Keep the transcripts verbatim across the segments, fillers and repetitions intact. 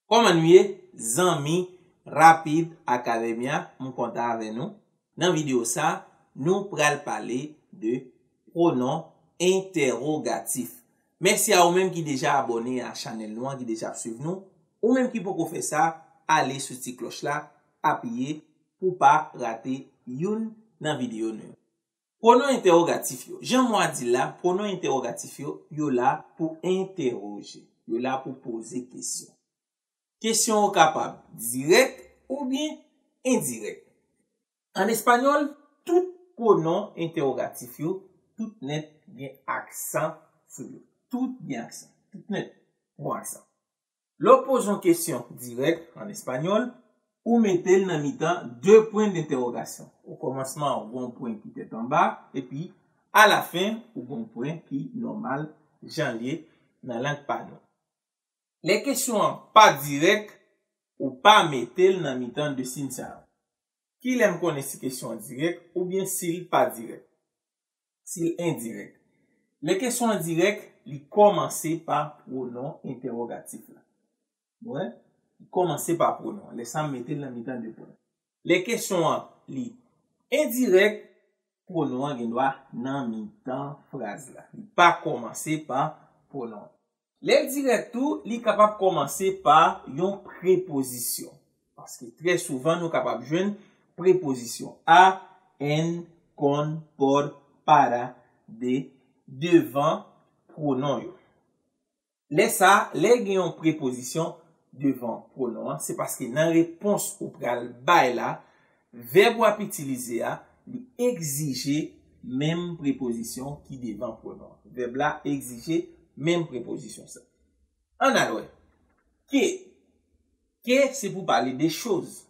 Kòman nou ye, zanmi Rapid Academia? M kontan avè nou. Nan videyo sa, nou pral pale de pwonon entèwogatif. Mèsi a ou menm ki deja abòne a chanèl nou an, ki deja ap swiv nou. Ou menm ki poko fè sa, ale sou ti klòch la, apiye pou pa rate youn nan videyo nou yo. Pwonon entèwogatif yo. Jan mo a di l la, pwonon entèwogatif yo, yo la pou entèwoje. Yo la pou poze kesyon. Kesyon yo kapab dirèk oubyen endirèk. An espanyòl, tout pwonon entèwogatif yo, tout nèt gen aksan sou yo. Tout gen aksan. Tout nèt gen aksan. Lè w poze yon kesyon dirèk an espanyòl, ou mete l nan mitan de pwen dentèwogasyon. O kòmansman, ou gen yon pwen ki tèt anba, epi alafen, ou gen yon pwen ki nòmal, jan l ye nan lang pa nou. Lè kesyon an pa dirèk, ou pa mete l nan mitan de siy sa yo. Ki lè m konnen si kesyon an dirèk oubyen si l pa dirèk? Si l endirèk. Lè kesyon an dirèk, li kòmanse pa pwonon entèwogatif la. Bon, li kòmanse pa pwonon an. Lè sa, m mete l nan mitan de pwen. Lè kesyon an li endirèk, pwonon an gen dwa nan mitan fraz la. Li pa kòmanse pa pwonon an. Lè l dirèk tou, li kapab kòmanse pa yon prepozisyon. Paske trè souvan, nou kapab jwenn prepozisyon a, en, con, por, para, de devan pwonon yo. Lè sa, lè gen yon prepozisyon devan pwonon an, se paske nan repons ou pral bay la, vèb w ap itilize a, li egzije menm prepozisyon ki devan pwonon an. Vèb la egzije menm prepozisyon sa. Ann al wè. Que. Que se pou pale de choz.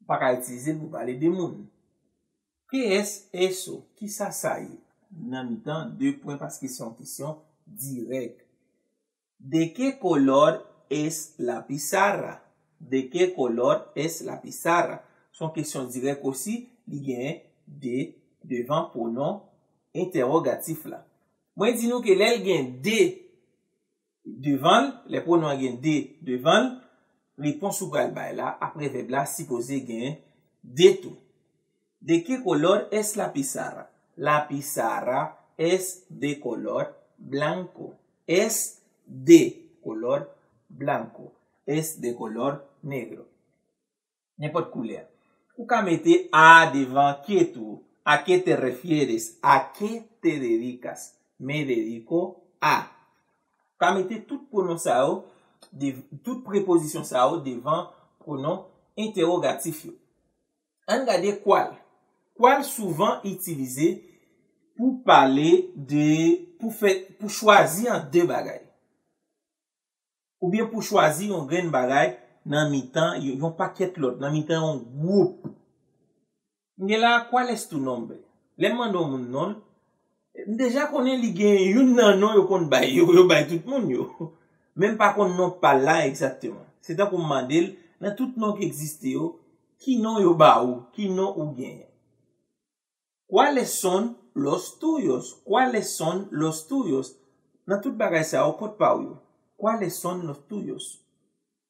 Ou pa ka itilize l pou pale de moun. ¿Qué es eso? Kisa sa ye? Nan mitan de pwen paske se yon kesyon dirèk. ¿De qué color es la pizarra? ¿De qué color es la pizarra? Se yon kesyon dirèk osi, li genyen de devan pwonon entèwogatif la. Mwen di nou ke lè l gen de devan l, lè pwonon an gen de devan l, repons ou pral bay la, apre vèb la, sipoze gen de tou. ¿De qué color es la pizarra? La pizarra es de color blanco. Es de color blanco. Es de color negro. Nenpòt koulè. Ou ka mete a devan que tou. ¿A qué te refieres? ¿A qué te dedicas? Me dedico a. Ou ka mete tout pwonon sa yo, de, tout prepozisyon sa yo devan pwonon entèwogatif yo. Ann gade cuál. Cuál souvan itilize pou pale de, pou fè, pou chwazi ant de bagay. Oubyen pou chwazi yon grenn bagay nan mitan yon, yon pakèt lòt, nan mitan yon gwoup. M gen la, ¿cuál es tu nombre? Lè m mande yon moun non l, m deja konnen li gen youn nan non yo konn bay yo, yo bay tout moun yo. Men m pa konn non pa l la egzakteman. Se tankou m mande l, nan tout non ki egziste yo, ki non yo ba ou, ki non ou genyen? ¿Cuáles son los tuyos? ¿Cuáles son los tuyos? Nan tout bagay sa yo, kot pa w yo? ¿Cuáles son los tuyos?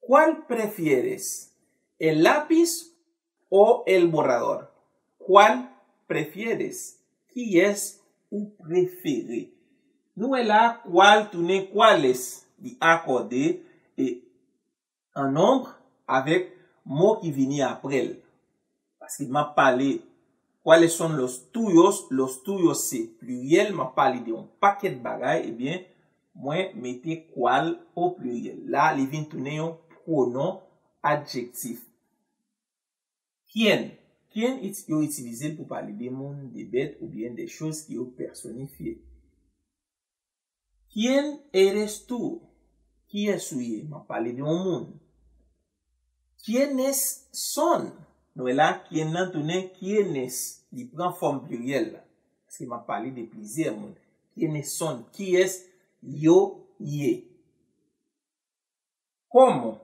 ¿Cuál prefieres? ¿El lápiz o el borrador? ¿Cuál prefieres? Kiyès ou prefere? Nou wè la, cuál tounen cuáles, li akòde, e an nonb avèk mo ki vini apre l. Paske m ap pale, ¿cuáles son los tuyos? Los tuyos se pliryèl, m ap pale de yon pakèt bagay, ebyen, mwen mete cuál o pliryèl. La, li vin tounen yon pwonon adjektif. ¿Quién? ¿Quién it-, yo itilize l pou pale de moun, de bèt oubyen de choz ki yo pèsonifye. ¿Quién eres tú? Kiyès ou ye? M ap pale de yon moun. ¿Quiénes son? Nou wè la, quién nan tounen quiénes. Li pran fòm pliryèl la. Paske m ap pale de plizyè moun. ¿Quiénes son? Kiyès yo ye? ¿Cómo?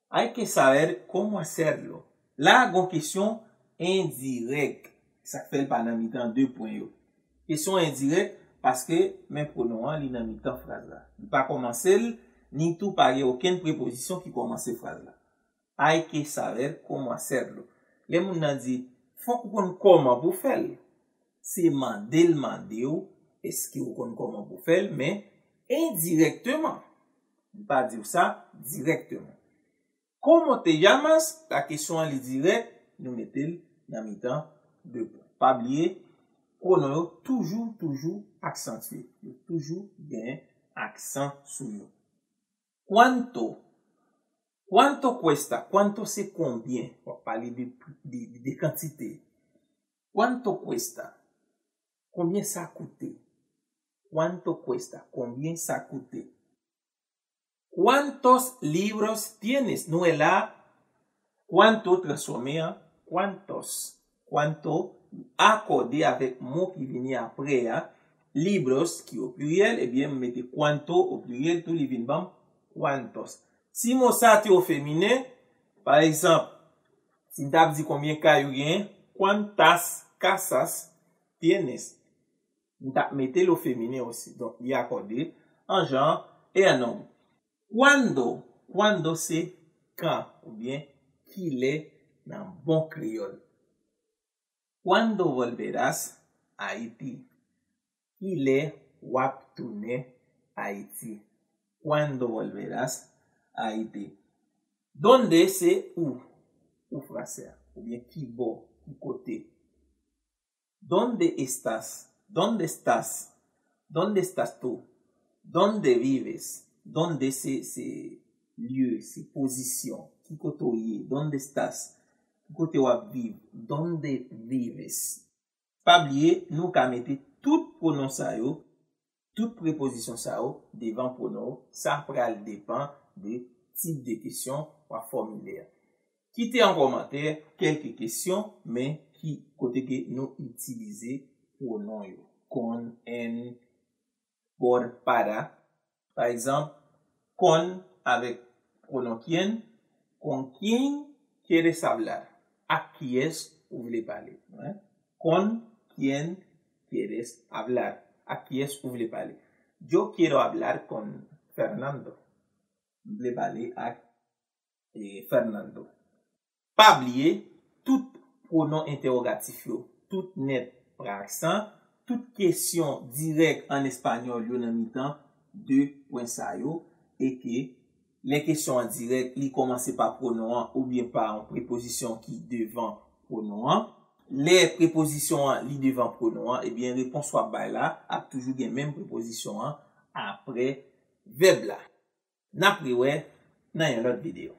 Hay que saber cómo hacerlo. La, gon kesyon endirèk. Sa k fè l pa nan mitan de pwen yo. Kesyon endirèk, paske men pwonon an, li nan mitan fraz la. Li pa kòmanse l, Ni tou pa gen okenn prepozisyon ki kòmanse fraz la. Hay que saber cómo hacerlo. Lè moun nan di, fòk ou konn kòman pou fè l. Se mande l mande w, èske ou konn kòman pou fè l, men endirèkteman. Li pa di w sa dirèkteman. ¿Cómo te llamas? La kesyon an li dirèk, nou mete l nan mitan de pwen. Pa bliye, pwonon yo toujou, toujou aksantye. Yo toujou gen aksan sou yo. ¿Cuánto? ¿Cuánto cuesta? ¿Cuánto se konbyen? W ap pale de, de, de kantite. ¿Cuánto cuesta? Konbyen sa koute? ¿Cuánto cuesta? Konbyen sa koute? ¿Cuántos libros tienes? Nou wè la, cuánto transfòme an cuántos. Cuánto akòde avèk mo ki vini apre a. Libros ki o pliryèl, ebyen, m mete cuánto o pliryèl tou, li vin ban m cuántos. Si mo sa te o feminen, pa egzanp, si m t ap di konbyen kay ou genyen, ¿cuántas casas tienes? M t ap mete l o feminen osi. Donk, li akòde an jan e an nonm. ¿Cuándo? ¿Cuándo se kan oubyen kilè nan bon kreyòl. ¿Cuándo volverás a Haití? Kilè w ap tounen Ayiti? ¿Cuándo volverás a Haití? ¿Dónde se ou? Ou fransè a. Oubyen ki bò, ki kote. ¿Dónde estás? ¿Dónde estás? ¿Dónde estás tú? ¿Dónde vives? ¿Dónde se, se lye, se pozisyon. Ki kote w ye? ¿Dónde estás? Ki kote w ap viv? ¿Dónde vives? Pa bliye, nou ka mete tout pwonon sa yo, tout prepozisyon sa yo devan pwonon yo. Sa pral depann de tip de kesyon w ap fòmile a. Kite an kòmantè kèlke kesyon, men ki kote ke nou itilize pwonon yo. Con, en, por, para. Pa egzanp, con avèk pwonon quién, ¿con quién quieres hablar? Ak kiyès ou vle pale? Hein? ¿Con quién quieres hablar? Ak kiyès ou vle pale? Yo quiero hablar con Fernando. M vle pale ak, e, Fernando. Pa bliye, tout pwonon entèwogatif yo, tout nèt pran aksan, tout kesyon dirèk an espanyòl yo nan mitan de pwen sa yo, e ke lè kesyon an dirèk, li kòmanse pa pwonon an oubyen pa yon prepozisyon ki devan pwonon an. Lè prepozisyon an li devan pwonon an, ebyen, repons w ap bay la ap toujou gen menm prepozisyon an apre vèb la. N ap rewè nan yon lòt videyo.